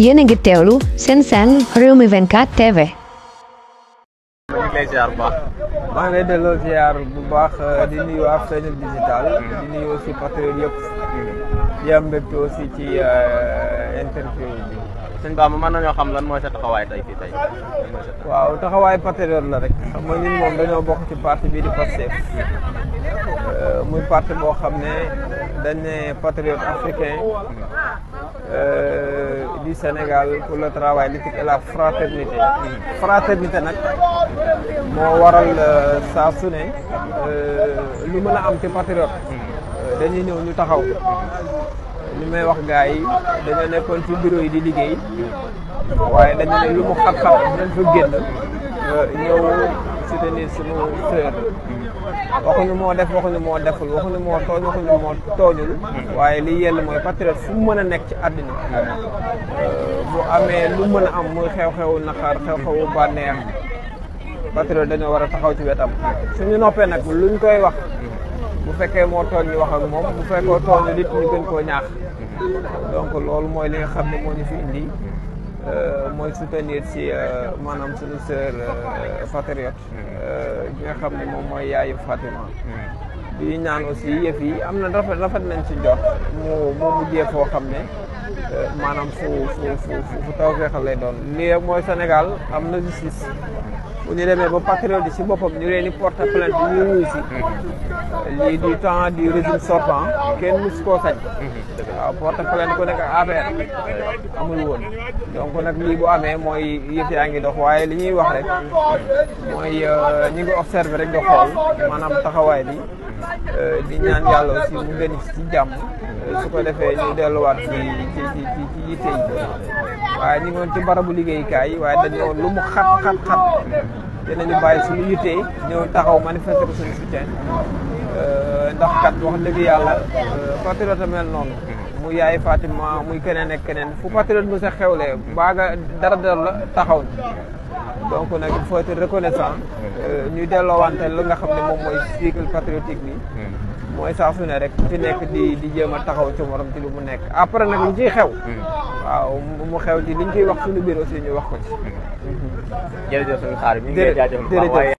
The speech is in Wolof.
yéen a ngi teewlu seen Rewmi 24 TV. maa ngi lay ziar bu baax. maa ngi lay delloo ziar bu baax di nuyu waa Feeñal Digital. di nuyu aussi patriote yëpp. di am mbégte aussi ci interview bi. sëñ Bamba mën nañoo xam lan mooy sa taxawaay tey fii tey. waaw taxawaay patriote la rek. xam nga ñun moom dañoo bokk ci parti bii di Pastef. muy parti boo xam ne dañ ne patriote africain du Sénégal pour le travail, l'éthique et la fraternité. Fraternité nag moo waral saa su ne lu mën a am ci patriote dañuy ñëw ñu taxaw. li may wax gars yi dañoo nekkoon ci bureau yi di liggéey waaye dañu ne lu mu xat-xat dañ fa génn ñëw soutenir suñu sœur. waxuñu moo def waxuñu moo deful waxuñu moo tooñ waxuñu moo tooñul waaye li yell mooy patriote fu mu mën a nekk ci àddina bu amee lu mën a am muy xew-xewu naqar xew-xewu bànneex patriote dañoo war a taxaw ci wetam suñu noppee nag luñ koy wax bu fekkee moo tooñ ñu wax ak moom bu fekkoo tooñu nit ñu gën koo ñaax donc loolu mooy li nga xam ne moo ñu fi indi mooy soutenir ci maanaam suñu sœur patriote bi nga xam ne moom mooy yaayu Fatima di ñaan aussi yëf yi am na rafet nañ ci njort mu mujjee foo xam ne maanaam fu taw feexal lay doon lii mooy Sénégal am na justice bu ñu demee ba patriote yi ci boppam ñu leen di porter plainte ñuy wuyu si lii du temps du régime sortant kenn mus koo sañ waaw porter plainte ku nekk APR amul woon donc nag lii bu amee mooy yëf yaa ngi dox waaye li ñuy wax rek mooy ñu ngi observer rek di xool maanaam taxawaay bi di ñaan yàlla aussi mu gën ci jàmm su ko defee ñu delluwaat ci yitte yi waaye ñu ngi woon ci barabu liggéeyukaay waaye dañoo lu mu xat dinañu bàyyi suñu yitte ñëw taxaw manifester ko suñu soutien ndax kat wax dëgg yàlla patriote mel noonu mu yaay Fatima muy keneen ak keneen fu patriote mu sa xewlee baaga dara la taxaw donc nag il faut être reconnaissant ñuy delloowante lu nga xam ne moom mooy cycle patriotique bi mooy saa su ne rek fi nekk di jéem a taxaw ci morom ci lu mu nekk après nag lu ciy xew waaw mu xew ci liñ ciy wax suñu biir aussi ñu wax ko ci jërëjëf suñu xaar mi ngi lay jaajëfal bu baax waaye